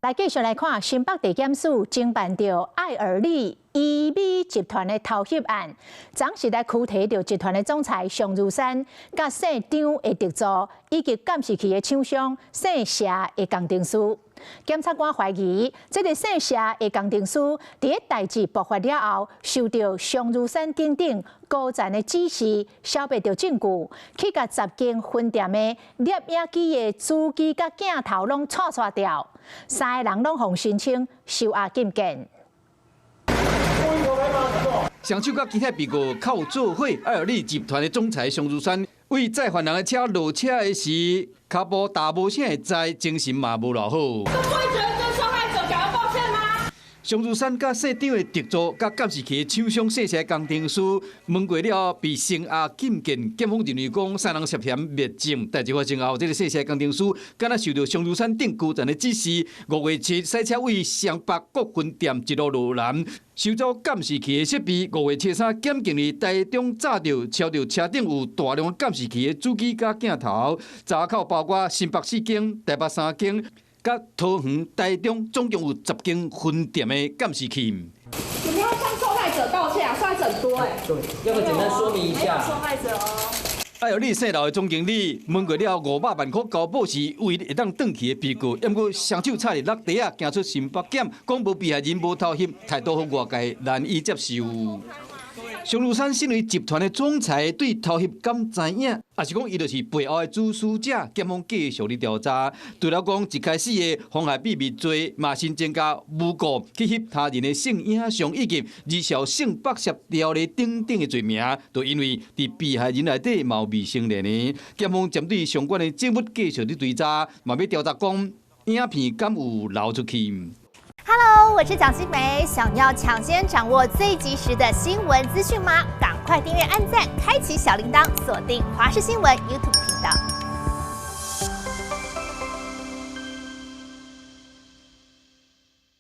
來繼續來看新北地檢署偵辦著愛爾利醫美集團的偷翕案，昨昏來拘提著集團的總裁尚如山、佮姓張的特助以及監視器的廠商姓謝的工程師。檢察官懷疑，這个姓謝的工程師佇咧代誌爆發了後，受著尚如山等等高層的指示，消滅著證據，去共10間分店的攝影機的主機佮鏡頭攏拆拆掉，三个人攏予申請收押禁見。雙手佮其他被告銬做伙，愛爾利集團的總裁尚如山，為載犯人的車落車的時，跤步踏無啥會知，精神嘛無偌好。都不會覺得對受害者感到抱歉嗎？尚如山佮姓張的特助，佮監視器的廠商姓謝工程師問過了後，被聲押禁見。檢方認為講三人涉嫌滅證。代誌發生後，這个姓謝工程師敢若受著尚如山等高層的指示，5月7駛車為雙北各分店一路落南，收走監視器的設備。5月23檢警佇台中查著，抄著車頂有大量監視器的主機佮鏡頭，查扣包括新北四間、台北三間、佮桃園、台中總共有10間分店的監視器。有沒有向受害者道歉啊？受害者很多欸。對，要不要簡單說明一下？受害者哦。愛爾利姓劉的總經理問過了500萬塊交保是唯一會當轉去的被告，毋過雙手插佇落袋仔，行出新北檢，講無被害人無偷翕，態度予外界難以接受。尚如山身為集團的總裁，對偷翕敢知影？抑是講伊就是背後的主使者？檢方繼續咧調查。除了講一開始的妨害秘密罪，嘛新增加誣告去翕他人的性影像以及兒少性剝削條例等等的罪名，都因為佇被害人內底嘛有未成年的。檢方針對相關的證物繼續咧追查，嘛欲調查講影片敢有流出去。 Hello，我是蔣新梅。想要搶先掌握最及時的新聞資訊嗎？趕快訂閱、按讚、開啟小鈴鐺，鎖定華視新聞 YouTube 頻道。